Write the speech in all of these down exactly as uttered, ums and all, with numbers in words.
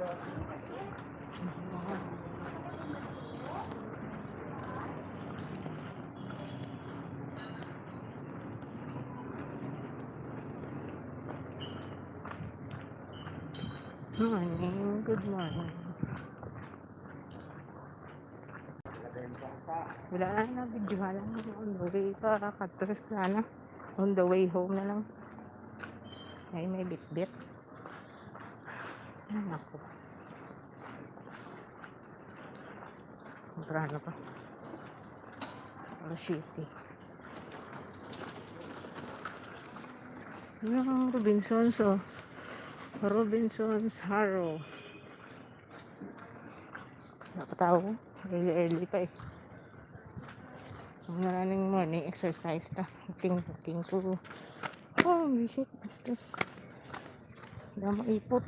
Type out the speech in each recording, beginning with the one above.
Morning, good morning. Wala na, na-video lang on the way pa kadto sa eskwela. On the way home na lang. Ay, may bitbit. Ay, naku. Temprano pa. Alas siyete. Yung Robinsons, oh. Robinsons Harrow. Wala pa tao. Early, early pa eh. Ang maraming morning exercise ta. Walking, walking ko. Oh, shit. Bastos. Wala maipot.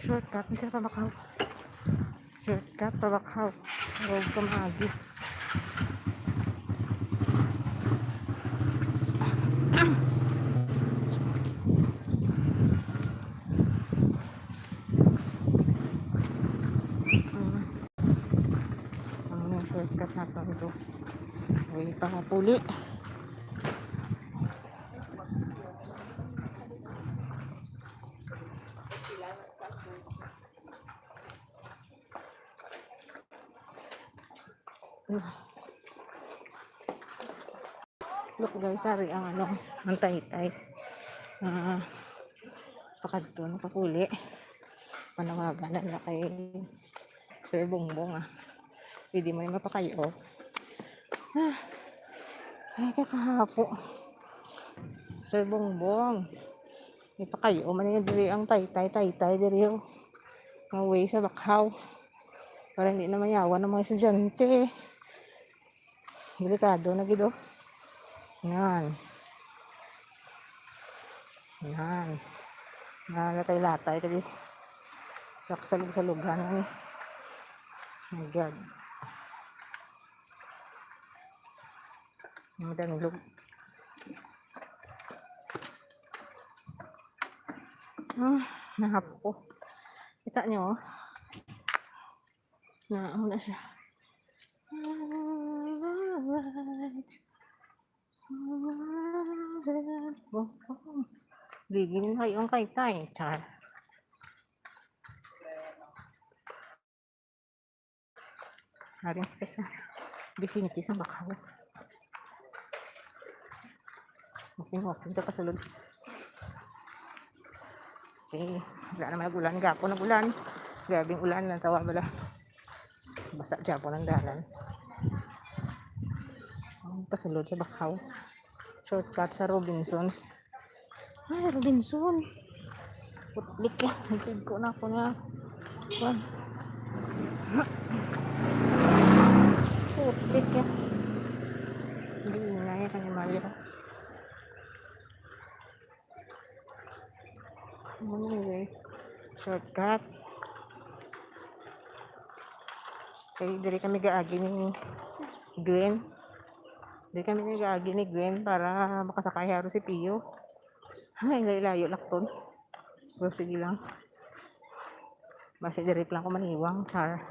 Shortcut, bisa pa Bacau. Shortcut pa Bacau. Road ka maagi. Ang shortcut naton to. Way pa nga puli. Look guys, ari ang ano, ang taytay. Ah, pakadto na, pakuli. Panawagan na na kay Sir Bongbong, ah. Pwede mo yung mapakayo. Ah, ay, kakahapo. Sir Bongbong. Ipakayo man ninyo diri ang taytay, taytay diri, oh. Nga way sa Bacau. Para hindi na mayawan ang mga estudyante. Delikado na gid, oh. Yan. Yan. Nalatay-latay kadi. Sa kasalog-salugan ni. My God. Ang danglog. Ah, nahap ko. Kita nyo, oh. Na, ano na siya? Alright. Alright. Gigil na kayo ang kaytay. Char. Haring kita sa Vicente sa Bacau. Okay, okay, kita pasulod. Okay, wala naman nag-ulan. Gapon nag-ulan. Grabing ulan, natawa bala. Basa gyapon ang dalan. Ang pasulod sa Bacau. Shortcut sa Robinsons. Ay, Robinson. Putlik ya. Nagtig ko na ako niya. Kuan. Putlik ya. Hindi na yan ang animal ya. Anyway, shortcut. Kay diri kami gaagi ni Gwen. Diri kami gaagi ni Gwen para makasakay haro si Pio. Ay, layo-layo lakton. Pero sige lang. Basi diri lang ko maniwang, char.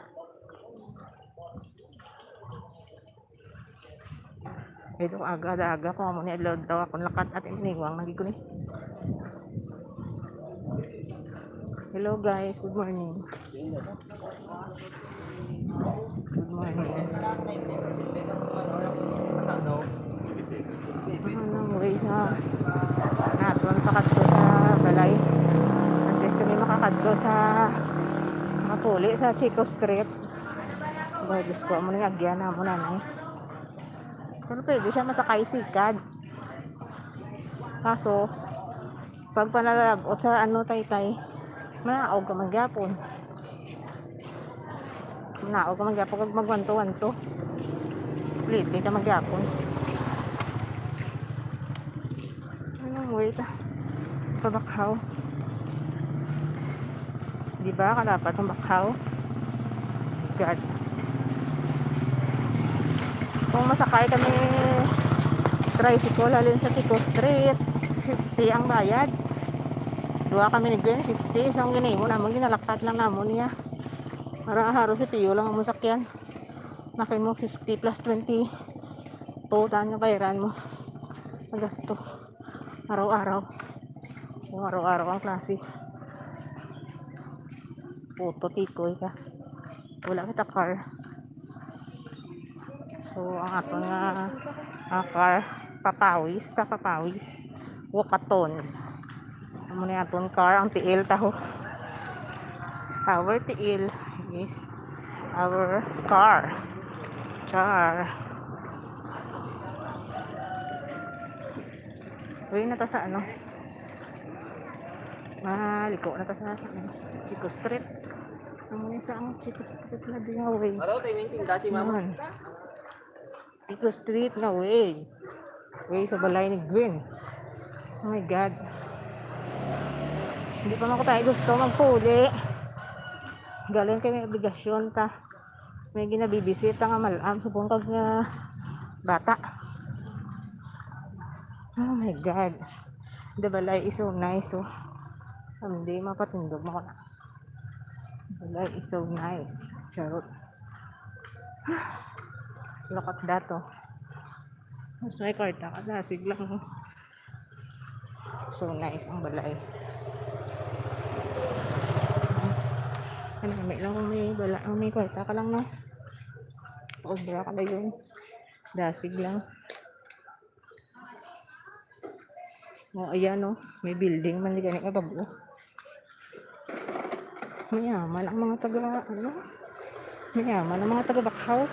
Ito aga, aga ko amo ni adlaw daw akong lakat at iniwang lagi ko ni. Hello guys, good morning. Good morning. Ano nang way sa naton pakadto sa balay? At least kami makakadto sa makuli sa Chico Street. Ba, Diyos ko, amo ning agyan namo, nanay. Pero pwede siya masakay sikad. Kaso, pag panalabot sa ano, taytay, manaog ka man gyapon. Manaog ka man gyapon kag mag-one to one to. Plete ka man gyapon. Ang wait, ah. Pabakhaw. Di ba? Kalapat ang bakhaw. God. Kung masakay kami tricycle halin sa Chico Street, fifty ang bayad. Duha kami ni Gwen, fifty. So, ang ginimo naman, ginalakat lang namon niya. Para haro si Pio lang ang sakyan. Nakay mo fifty plus twenty. Tutan nga bayaran mo. Ang gasto. Araw-araw. Yung araw-araw ang klase. Puto tikoy ka. Wala kita car. So, ang aton nga, nga car, papawis, ta papawis. Walkathon. Amo ni aton car, ang tiil taho. Our tiil is our car. Char. Uwi na ta sa ano? Maliko na ta sa ano? Chico Street. Amo ni sa ang Chico Street na di nga way. Ano, tayo may tinda si mama? Yan. Chico Street na way. Way sa balay ni Gwen. Oh my God. Hindi pa man ko tayo gusto magpuli. Galing kay may obligasyon ta. May ginabibisita nga malam sa bungkag nga bata. Oh my God. The balay is so nice, oh. Someday mapatindog mo ko na. The balay is so nice. Charot. Look at that, oh. Mas may kwarta ka, dasig lang, oh. So nice ang balay. Ano, may lang kung may bala, kung may kwarta ka lang, no? Obra ka na yun. Dasig lang. Oh, ayan, oh. May building man, di gani nga bago. Mayaman ang mga taga, ano? Mayaman ang mga taga Bakhaw.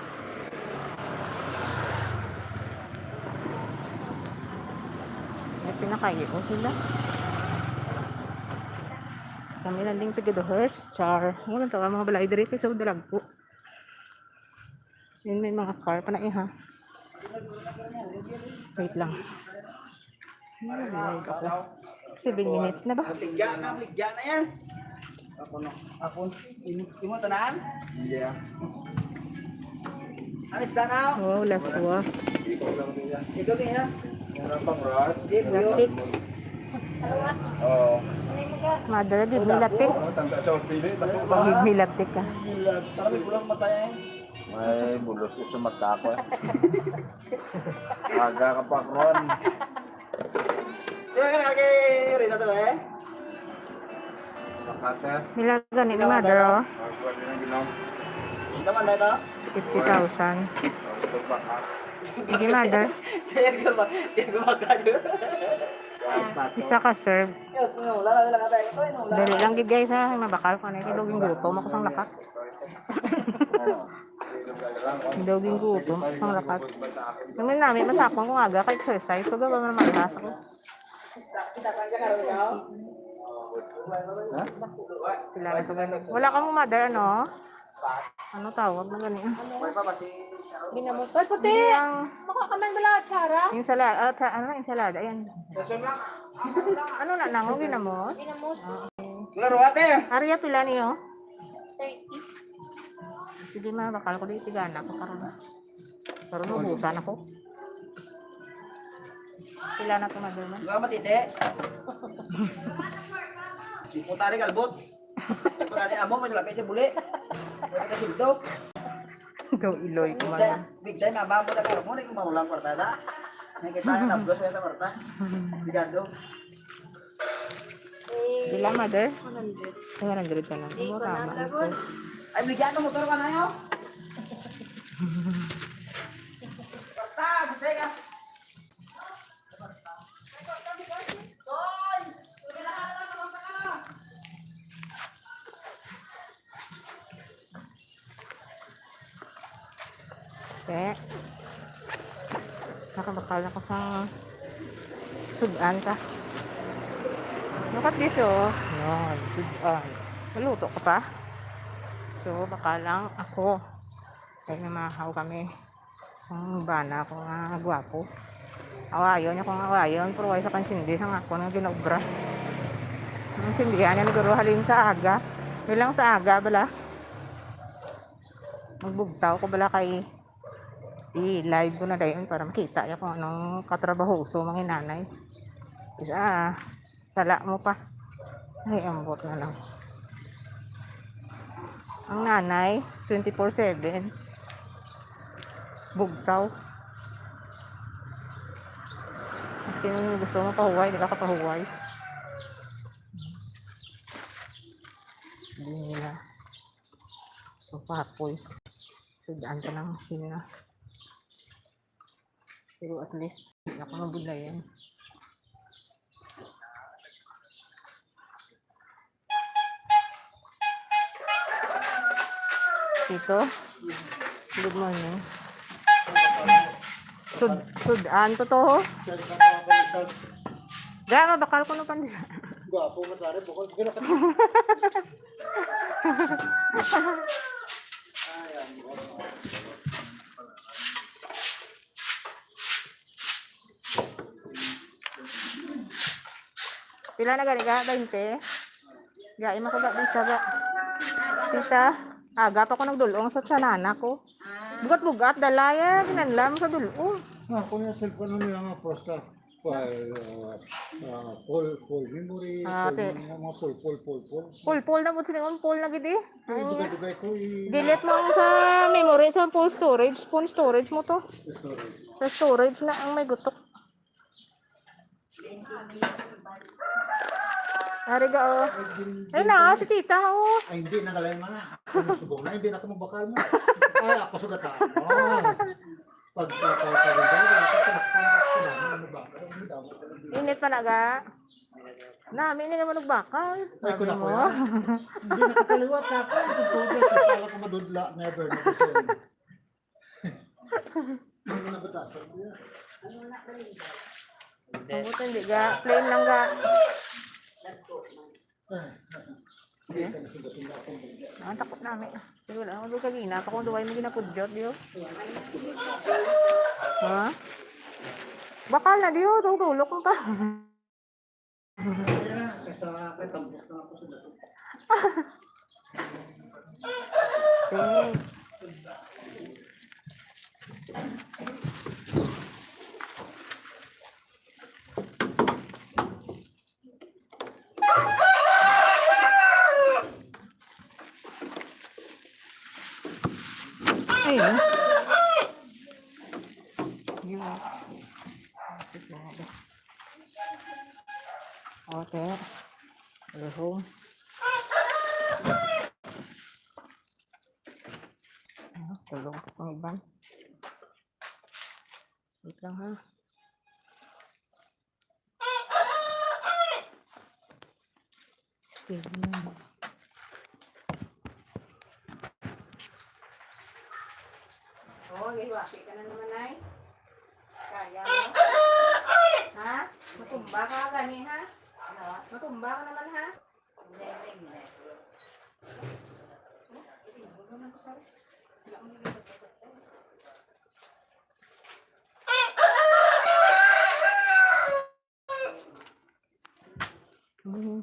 May pinakayo sila. Kami lang ding taga Dawhurst. Char. Wala to ang mga balay diri kay sa dalagko. Yun, may mga car pa na, eh, ha? Wait lang. Ay, live ako. Seven minutes na ba? Ligya na, ligya na yan. Ako na. Ako. Imo, imo tanan? Yeah. Ano isda na? Oh, laswa. Ikaw niya. Wala pang ras. Di, Plastic. Oo. Mother, give me latte. Oh, tanda sa pili. Give me latte ka. Para may bulang mata yan. May bulos sa mata ko, eh. Aga ka pa, Ron. Kaya ka na kay Rina to, eh? Makate. Nilaga ni Ikaw, mother, Mother, oh. Ang kuwan din ang ginaw. Ito man na ito? Fifty thousand. Ang ito pa, ha? Sige, mother. Kaya ka ba? Kaya ka ba ka doon? Isa ka serve. Yes, no, wala, wala, wala, wala. Ito, wala. Dali lang gid, guys, ha. Mabakal ko na. Kay duging gutom ako sang lakat. Daw gingutom sang lakat. Namin namin masakon kung aga kay exercise. Kung gaba man ang ako. Sila na to gani. Wala ka mo mother, ano? Ano tawag na gani? Ginamos. Ay, puti! Hindi ang Mukha ka man wala, Chara. Insalada. Ah, ta- ano? Insalada. Ayan. Ano na nang ginamos? Ginamos. Klaro, ate. Aria, pila niyo? Thirty. Sige, ma, bakal ko di tigana ko karon. Karon ubusan ako. Pila na to, mother, ma? Di ba matiti? Di po tari kalbot. Pagkani amo, mas lapit sa buli. Wala ka sinto. Ikaw, iloy ko, mother. Big time, mama mo na karon mo, di ko mahulang kwarta na. May kita na nablos sa kwarta. Digado. Pila, mother? One hundred. One hundred ka lang. Di Oo, ko tama. Nalabon. Ay, bigyan mo, motor ka na, yo. Basta, basta ka. Te. Nakabakal ako sa sudan ka. Look at this, oh. Yan, sudan. Maluto ka pa. So, baka lang ako. Kaya namahaw kami. Ang bana ko nga gwapo. Awayon niya kung awayon, pero way sa kansindi sa akon nga ginobra. Ang sindihan niya naguro halin sa aga. Bilang sa aga bala. Magbugtaw ko bala kay i-live ko na dayon para makita niya kung anong katrabahoso mga nanay. Isa, sala mo pa. Ay, ambot na lang. Ang nanay, twenty-four seven. Bugtaw. Maski nung gusto mo pahuway, di ka kapahuway. Hindi nila. So, papoy. So, daan ka ng machine na. Pero at least, hindi ako nabudlayan. Tito, good morning. Sud sudan to to, ho? Ga, mabakal ko no pandi. Gwapo mo, pare. Bukod ko na. Pila na gani ka? Bainte? Ga, ima ko ga, bisa ga. Bisa. Aga pa ko nagdulong sa sanana ko. Bugat-bugat, dalaya, ginanlam sa dulong. Ako yung cellphone nila nga posta. Full, uh, uh, full, full memory, Ah, full okay. mem-, mga full, full, full, full. Full, full na po, sining full na gid eh. Ay, Ay, dugay-dugay ko, i- Delete mo ang sa memory, sa full storage, phone storage mo to. Storage. Sa storage na ang may gutok. Ari ga, oh. Ay, na, si tita, oh. Ay, hindi, nagalay man na. Ako, subong na, hindi na ako magbakal mo. Ay, ako sa gata. Oh. Pag, pag, pag, pag, pag, Init pa na ga. Nami ni naman nagbakal. Ay, Sabi ko na, mo. Kuya. Hindi nakakaliwat na ako. Ang tubig, masala ko madudla. Never, never send. Ang mga batasan, kuya. Ang buto hindi ga. Plain lang ga. Ay, hindi ka nasunda-sunda akong bigyan. Ah, takot namin. Sige lang, ano ka gina? Ako kung duway mo ginapudyot, di oh. Ha? Bakal na, di oh. Tulog-tulog ka. Kaya, kaysa, kaya tambok na ako sa dato. Sige. Ayun. Yun. Ote. Ruhong. Ah, tulog ang iban. Wait lang ha. Steady na. Oh, hiwati ka na naman, ay. Kaya mo? Ha? Matumba ka gani, ha? Matumba ka naman, ha? Hmm.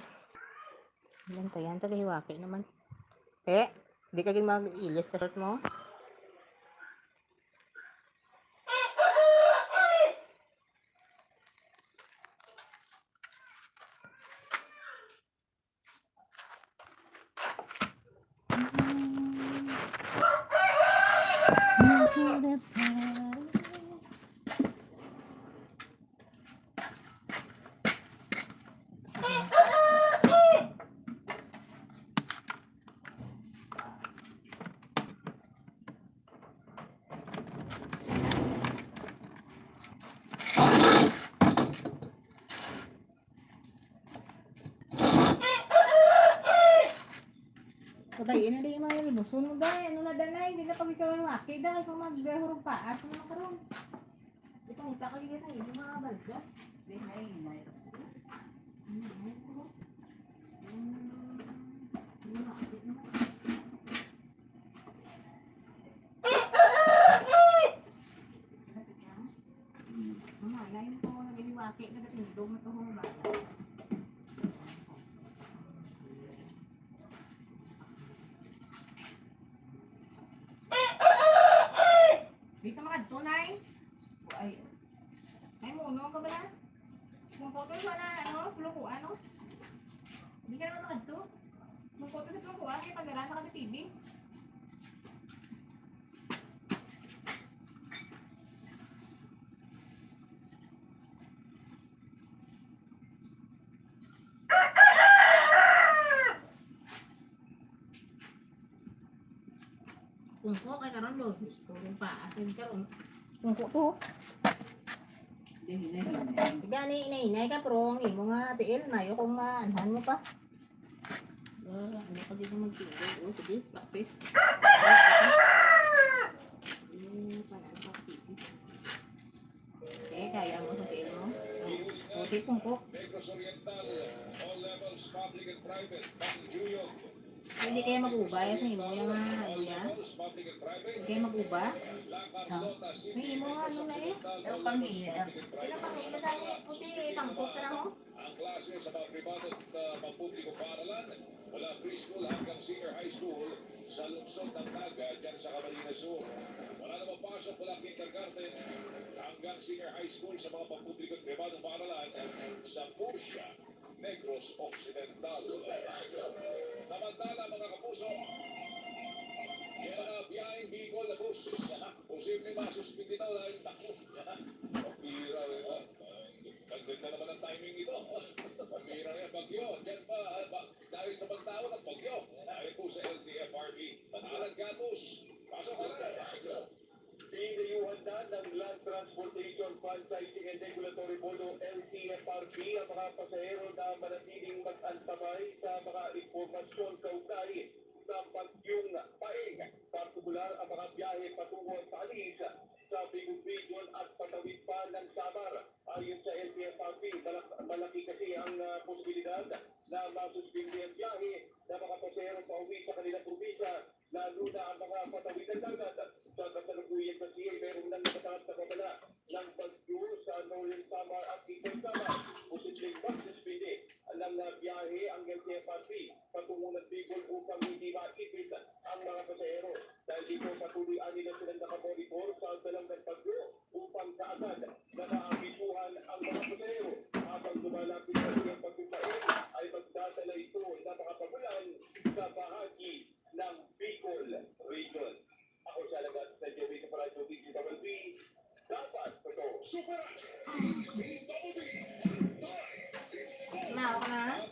Bantayan, tagahiwaki naman. Te, di ka gid mag-ilis ka short mo? Sabay, ina di yung mga lubuson mo, day. Ano na, danay? Hindi na pag ikaw yung waki, day. Kung maghurog pa, at mga karon. Ipangita ko yung sa inyo, mga balda. Di na yun, na yun. Mama, Kaya nagatindog na to, ho, ba? Dito makadto, Nay. Ay. Ay, muno ka ba na? Kung photo sa na, ano, pulukuan, no? Hindi ka naman makadto. Kung photo sa pulukuan, kaya pagdala na ka sa T V. Kung ko kay karon mo, gusto ko pa, asin karon. Kung ko to. Hindi, hindi, hindi. Gani, inay, inay ka, pero ang imo nga tiil, mayo kung maanhan mo pa. Ah, ano pa dito magtiil? Oh, sige, practice. Eh, para sa T V. Eh, kaya mo sa tiil mo? Okay, kung ko. Negros Oriental, all levels, public and private, Banjuyog. Hindi kaya mag-uba, ya, sa imo, yung, ah, ano, ya? Hindi kaya mag-uba? Ha? May imo nga, ano na eh? Yung panghiya, ah. Yung panghiya, dali, puti, pangkot ka na, ho? Ang klase sa mga pribado at, ah, pampubliko paaralan mula preschool hanggang senior high school sa lungsod ng Naga, dyan sa Camarines Sur. Wala namang pasok mula kindergarten hanggang senior high school sa mga pampubliko at pribadong paaralan sa Murcia, Negros Occidental. Samantala, mga kapuso, yung mga biyaheng Bicol na bus, posibleng masuspindi na, wala yung takbo. Pambira, eh, ah, naganda naman ang timing nito. Pambira yan, bagyo. Diyan pa, ah, ba-, dahil sa pagtaon ng bagyo, dahil po sa L T F R B. Matalag gatos. Pasok ka na. Pinayuhan na ng Land Transportation Fund Siting and Regulatory Board o L T F R B ang mga pasahero na manatiling mag-antabay sa mga impormasyon kaugnay sa Bagyong Paeng, partikular ang mga biyahe patungo at paalis sa Bigon Region at patawid pa ng Samar. Ayon sa L T F R B, malak-, malaki kasi ang, ah, posibilidad na masuspindi ang biyahe ng mga pasahero pauwi sa kanilang probinsya, lalo na ang mga patawid ng dagat. Sa kasalukuyan kasi ay meron nang nagkakalat na babala ng bagyo sa Northern Samar at Eastern Samar. Posibleng magsuspindi ng, ah, biyahe ang L T F R B patungo ng Bicol upang hindi maipit ang mga pasahero. Dahil dito, patuloy anila silang nakamonitor sa dalang ng bagyo upang kaagad na maabisuhan ang mga pasahero. Habang lumalapit na ang pagkumpain, ay magdadala ito ng mga pagulan sa bahagi ng Bicol Region. Ako si Alagad sa Joey sa Paradyo, D J Double B. Dapat totoo. Super Action, D C Double B. Mao ka na?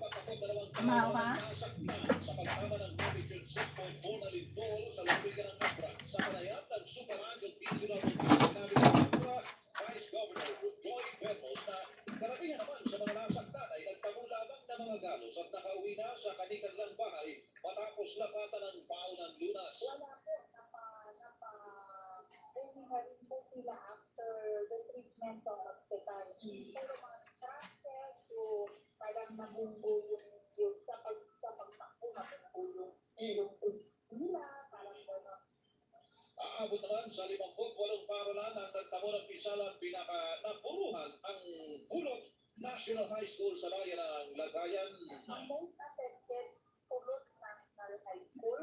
Mao ka? Sa pagtama ng magnitude six point four na lindol sa lalawigan ng Abra, sa panayam ng Super Radyo D Z Northern Philippine Namin sa Abra, Vice Governor Joy Bernos, na karamihan naman sa mga nasaktan ay nagtamo lamang ng mga galos at nakauwi na sa kani-kanilang bahay matapos lapatan ang baon ng Lunas. Wala po, napa-, napa-, uwi na rin po sila after the treatment sa hospital. Pero mga scratches, so, parang nabunggo yung, yung sa pag-, sa pagtakbo, nabunggo yung, yung ulo nila, parang gano'n. Aabot naman sa limampu't walong paaralan ang nagtamo ng pinsala at pinaka-, napuruhan ang Pulot National High School sa bayan ng Lagayan. Ang most affected, Pulot National High School.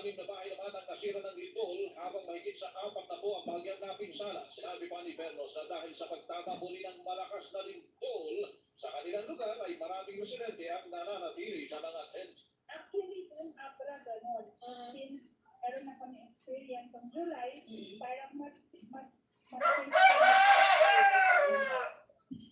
Anim na bahay naman ang nasira ng lindol, habang mahigit sa apat na po ang bahagyang napinsala. Sinabi pa ni Bernos na dahil sa pagtama muli ng malakas na lindol sa kanilang lugar, ay maraming residente ang nananatili sa mga tent. Actually, kung Abra, ganun. Ah. Since meron na kami experience ng July, Mm. parang mas, mas, mas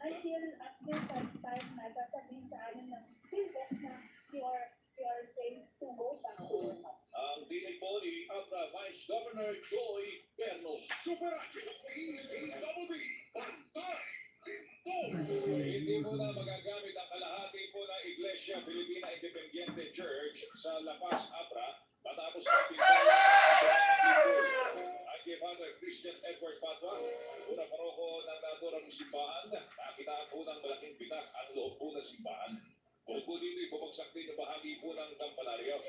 until at this time na sasabihin sa amin ng students na you are, you are safe to go back to your house. Ang dinig po ni Abra Vice Governor Joy Bernos. Super Action, D Z Double B, Pantay Lindol. Hindi po na magagamit ang kalahati po ng Iglesia Filipina Independiente Church sa La Paz, Abra, matapos ang pinsala. Ay kay Father Christian Edward Padua, una paroko ng naturang simbahan, nakitaan po ng malaking bitak ang loob po ng simbahan. Bukod po dito, ibabagsak din yung bahagi po ng kampanario.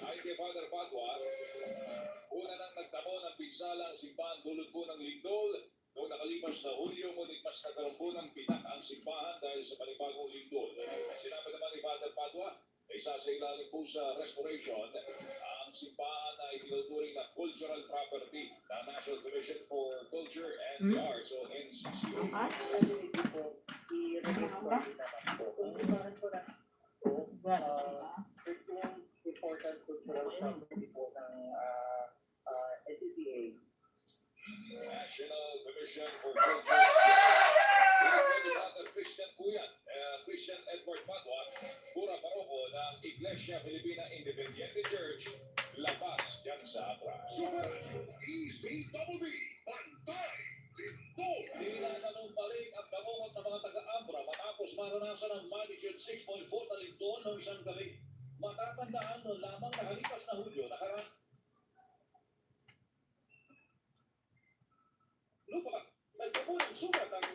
Ayon kay Father Padua, Una nang nagtabo ng pinsala ang simbahan dulot po ng lindol. Noong nakalipas na Hulyo, ngunit mas nagkaroon po ng pitak ang simbahan dahil sa panibagong lindol. Sinabi naman ni Father Padua, isa sa ilalim po sa restoration, ang simbahan ay tinuturing na cultural property ng National Commission for Culture and the Arts o N C C A. Ang importante po ng, ah, ah, N C C A. National Commission for Culture. Father Christian Cuyan, eh, Christian Edward Padua, pura parobo ng Iglesia Filipina Independiente Church, La Paz, dyan sa Abra. Super Radio, D Z Double B, Bantay Lindol. Tila naman pa rin ang bangungot ng mga taga-Abra matapos maranasan ang magnitude six point four na lindol noong isang gabi. Matatandaan noon lamang, nakalipas na Hulyo, nakara- Lupa, nagkabulang sugat ang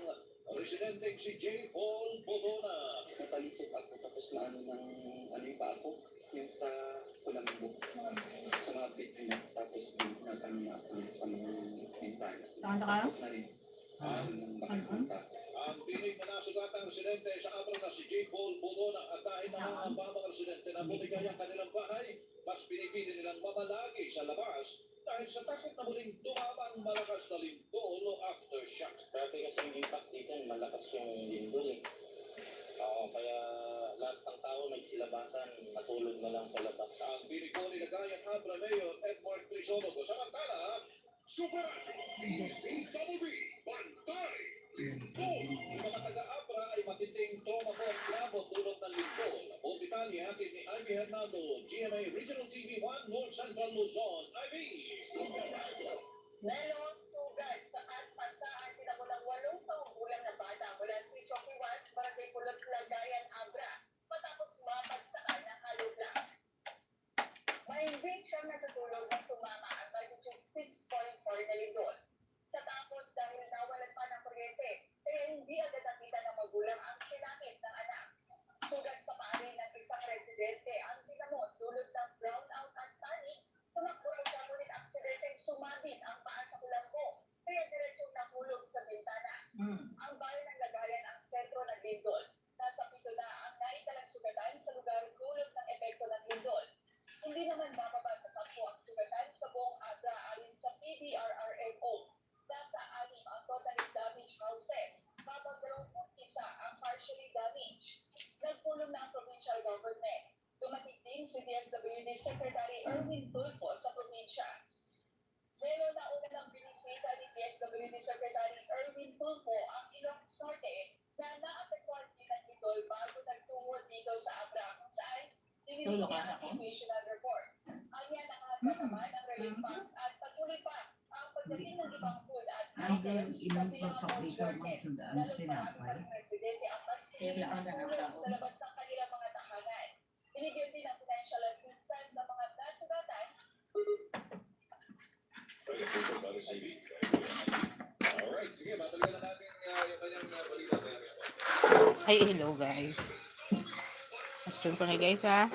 residenteng si J Paul Botona. Natalisod ako tapos naano ng, ano yung paa ko, yung sa kulambo. Sumabit na tapos di na kami naano sa mga bintana. Saan ka? Takot na rin. Ah, ang bakas ng ta- Ang tinig na nasugatang residente sa Abra na si J Paul Botona at dahil nangangamba ang mga residente na bumigay ang kanilang bahay, mas pinipili nilang mamalagi sa labas dahil sa takot na muling tumama ang malakas na lindol o aftershock. Dati kasi yung impact dito, malakas yung lindol eh. Oo, kaya lahat ng tao may silabasan, matulog na lang sa labas. Ang pinipon ni Cagayan Abra Mayor Edward Crisostomo. Samantala, Super Radyo, D Z Double B, Bantay Lindol. Ang mga taga-Abra ay matinding trauma po ang klamo dulot ng lindol. Full detalye hatid ni Ivy Hernando, G M A Regional T V one, North Central Luzon. Ivy! Super Radyo. Nalong sugat sa at pasahan kinabulang walong taong gulang na bata mula sa Sitio Kiwas, Barangay Pulot, Cagayan, Abra, matapos mapagsakan ang halubla. Mahigit siyam natutulog nang tumama ang magnitude six point four na lindol. Sa takot dahil nawalan pa ng kuryente, kaya hindi agad nakita ng magulang ang sinapit ng anak. Sugat sa paa rin ng isang residente ang ginamot dulot ng brownout at panic. Tumakbo raw siya, ngunit aksidenteng sumabit ang paa sa kulambo, kaya diretsong nahulog sa bintana. Mm. Ang bayan ng Lagayan ang sentro ng lindol. Nasa pito na ang naitalang sugatan sa lugar dulot ng epekto ng lindol. Hindi naman bababa sa sampu ang sugatan sa buong Abra ayon sa P D R R M O. Nasa anim ang totally damaged houses, habang dalawampu't isa ang partially damaged. Nagpulong na ang provincial government. Dumating din si D S W D Secretary Erwin Tulfo sa probinsya. Pero nauna nang binisita ni D S W D Secretary Erwin Tulfo ang Ilocos Norte na naapektuhan din ng lindol bago nagtungo dito sa Abra, kung saan binigyan niya ang situational report. Anya, nakahanda naman ang relief funds at patuloy pa ang pagdating ng ibang food at items, kabilang ang food, lalo pa ang iba residente ang mas pinili sa labas ng kanilang mga tahanan. Binigyan din ng financial assistance ang mga nasugatan. Alright, sige, babalikan na natin, ah, yung kanyang, ah, balita maya-maya po. Ay, hello, guys. Action ko na, guys, ha.